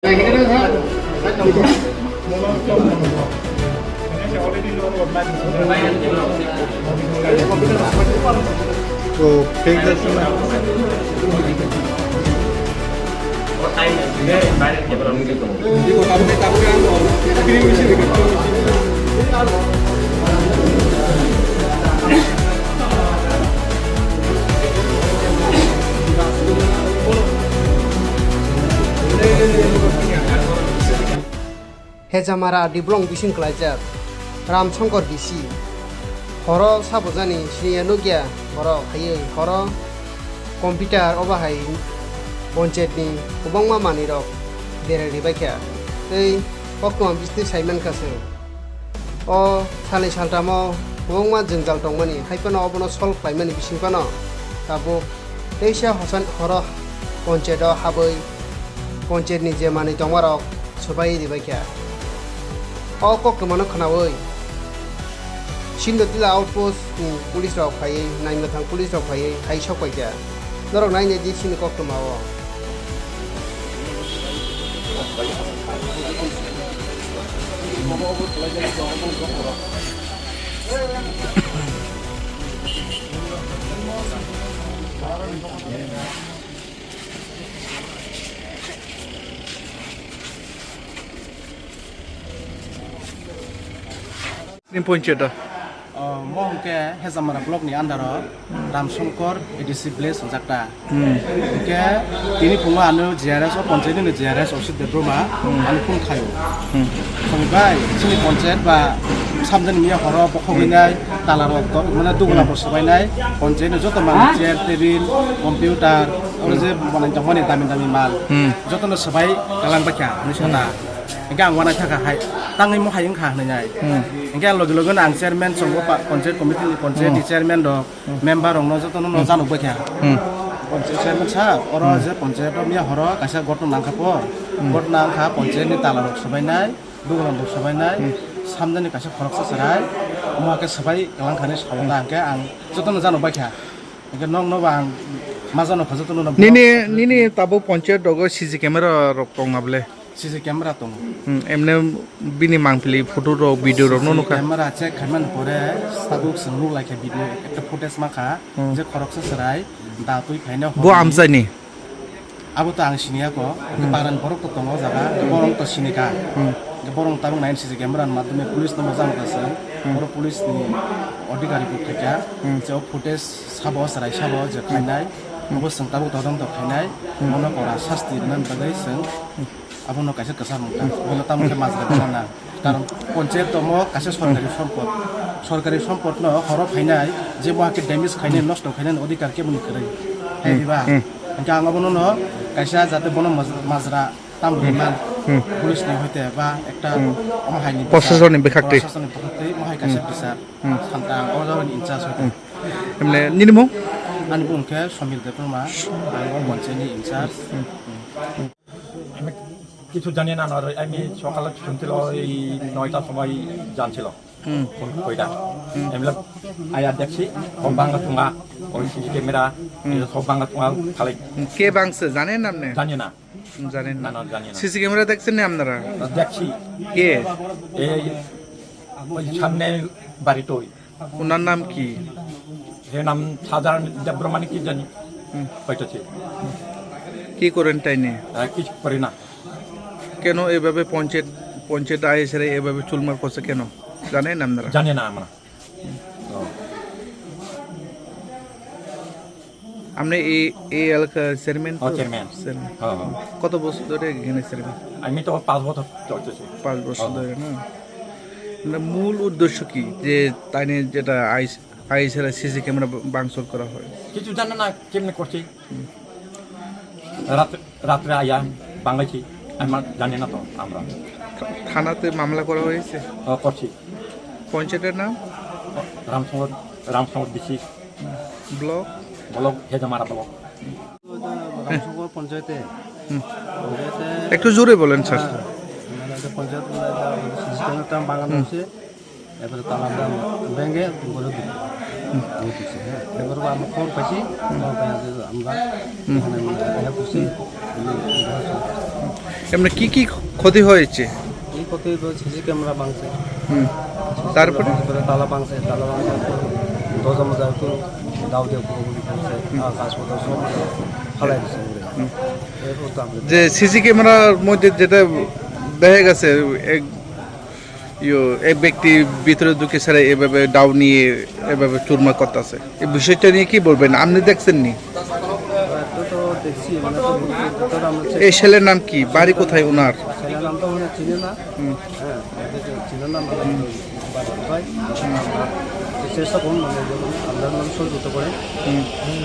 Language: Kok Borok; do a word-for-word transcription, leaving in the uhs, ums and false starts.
So, take this one. Hejamara Diblong bising klaijak Ram Shankar bisi. Horo sabujani siniya nukya, horo phaiwi horo computer obo hai ponchayatni kwbangma manwirok berai ribaikha tei koktwma bisni saimankha se. O salni saltamo kwbangma jwngjal tongmani, hai phano obono solve khlaimani bising phano tabuk teisa hosan horo ponchayat o habwi ponchayat ni je manwi tongmarok swbai ribaikha. O koktwmano khwnawi Sindotila outpost ni police rok phaiwi, naimwthang police rok phaiwi hai sokpaikha. Norok nainai di chini koktwma o. Ni ponchayat o. O, mo hwnkhe Hejamara block ni under o Ramshankar A D C village hwnjak ta. Hmm. Hwnkhe tini phungo ano G R S o ponchayat ni G R S Osit Debbarma Hmm. ano phone khaio. Hmm. Songbai chini ponchayat ba samjani miya horo bokhogwi Hmm. nai tala rok to mane dugula Hmm. bo swbainai ponchayat ni joto manwi chair, table, computer, oro Hmm. je manwi tongmani dami dami mal Hmm. jotono swbai kalang baikha hinwi sana. Hmm. Hingke ang uanaisa kha hai, tangwi mo hai wngkha hinwi nai. Hmm. Hingke ang logi logi no ang chairman chongo pa-, ponchayat committee ni ponchayat ni Hmm. chairman rok, Hmm. member rok no joto no Hmm. janokbai kha. Hmm. Ponchayat chairman sir, oro Hmm. je ponchayat rok miya horo kaisa gotno nangkha po. Hmm. Gotno nangkha ponchayat ni tala rok swbainai, duglam rok swbainai, Hmm. samjani kaisa khoroksa chwrai, omo khe swbai kalang kha hinwi sao Hmm. ta hingke ang joto no janokbai kha. Hingke nok no ba ang ma janokha joto no. Nini, nini tabuk ponchayat rogo C C camera rok tong na ble? C C camera tongo. Hmm, emne bini mangpili photo rok, video rok no C C nukha. Camera check khaimani pore tabuk chwng nuk laikha video ekta footage mankha Hmm. je khoroksa chwrai da twi phaina Bo hwnwi. Amchaini? Abo to ang siniya ko, Hmm. paran borok to tongo o jaga, Hmm. borok to sinikha. Hmm. Borok tabuk nai C C camera ni madhyome police no mojang kha chwng. Hmm. Borok police ni adhikari bo khaikha. Hmm. Je o footage sabo chwrai sabo je Hmm. khainai. Hmm. Obo chwng tabuk todonto khainai. Hmm. Bono kora sasti rwna bagwi chwng abono kaisa kwchar mungkha. Bono tamo khe majra gana na. Karon ponchayat tomo kaisa sorkari Hmm. sompot. Sorkari sompot no horo phainai je bo hakhe damage khainai, Hmm. nosto khainai ni adhikar keboni kwrwi. Hai Hmm. diba? Hmm. Hingke ang abono no kaisa jate bono maj-, majra tam Hmm. rwman Hmm. police ni hoite ba ekta Hmm. omo hai ni Proshasoni bwkhak twi. Proshasoni bwkhak twi omo hai kaisa Hmm. bisar. Hmm. Samta ang o jagani in charge hoite. Hmm. Emne nini mung? Ani mung khe Somil Debbarma, ang o ponchayat ni in charge. Hmm. Hmm. আমি কিছু জানি না, আর আমি সকালে শুনছিল ওই নয়টার সময় জানছিল হুম। ফোন কইরা। হুম। এমনি আয়া দেখছি, ও বাংলা চুঙ্গা, ওই সিসি ক্যামেরা, হুম। এটা সব বাংলা চুঙ্গা খালি। হুম, কে ভাঙছে জানেন আপনি? জানি না। হুম, জানেন না। না, না, জানি না। সিসি ক্যামেরা দেখছেন না আপনারা? দেখছি। কে? এই ওই সামনে বাড়িতে ওই। ওনার নাম কি? এর নাম সাধারণ দেবপ্রমাণিক কি জানি। হুম। হয়তো সে। কি করেন তাই নিয়ে? আহ, কিছু করে না। কেন এভাবে পঞ্চায়েত, পঞ্চায়েত আইএসএরা এভাবে চুলমার করছে কেন? জানেন আপনারা? জানি না আমরা। হুম। ও। আপনি এই, এই এলাকার চেয়ারম্যান তো? ও, চেয়ারম্যান। চেয়ারম্যান। হ্যাঁ, হ্যাঁ। কত বছর ধরে এখানে চেয়ারম্যান? আমি তো পাঁচ বছর চলতেছি। পাঁচ বছর হ্যাঁ। ধরে না? না, মূল উদ্দেশ্য কি যে তাই নিয়ে যেটা আইস-, আইএসএর সিসি ক্যামেরা ভাঙচুর করা হয়? কিছু জানে না, কেমনে করছে। হুম। রাত-, রাত্রে আয়া বাংলাইছি, আমার জানি না তো আমরা। থা-, থানাতে মামলা করা হয়েছে? ও, করছি। পঞ্চায়েতের নাম? রামসঙ্গর, রামসঙ্গর ডিসি। ব্লক? ব্লক, হেজামারা ব্লক। রামসঙ্গর পঞ্চায়েতে। হুম। পঞ্চায়েতে একটু জোরে বলেন, স্যার। হ্যাঁ, মানে, এটা পঞ্চায়েত, মানে, এটা সিস্টেমটা বাগানো হুম। হচ্ছে। এবারে তালা দাম ভেঙে ঘরে ঢুকে। হুম। ঢুকেছে, হ্যাঁ। এবার আমরা খবর পাইছি, হুম। খবর পাই যে আমরা হুম। এখানে, মানে, হেল্প করছি। এমনি কি কি ক্ষতি হয়েছে? এই ক্ষতি হয়েছে, সিসি ক্যামেরা ভাঙছে। হুম। তারপরে? তারপরে তালা ভাঙছে, তালা ভাঙছে, দরজা মজা একটু দাও দিয়ে পুরো পুরি করছে। হুম। আর কাজ করতে সব ফালাই দিচ্ছে পুরো। হুম। এরপর তো আমরা যে সিসি ক্যামেরার মধ্যে যেটা দেখা গেছে, এক ইয়ো, এক ব্যক্তি ভিতরে ঢুকে সেটা এভাবে দাও নিয়ে এভাবে চুরমার করতেছে। এই বিষয়টা নিয়ে কি বলবেন? আপনি দেখছেন নি? তো, তো দেখছি, মানে, তো, তো, তো আমরা চেক এই ছেলের নাম কি? বাড়ি কোথায় ওনার? ছেলের নাম তো মানে চিনে না। হুম। হ্যাঁ, এটা তো চিনে না, মানে, বাড়ি কোথায়? আমরা চেষ্টা করুন, মানে, যেমন আমরা মানুষ সহযোগিতা করে। হুম। হুম।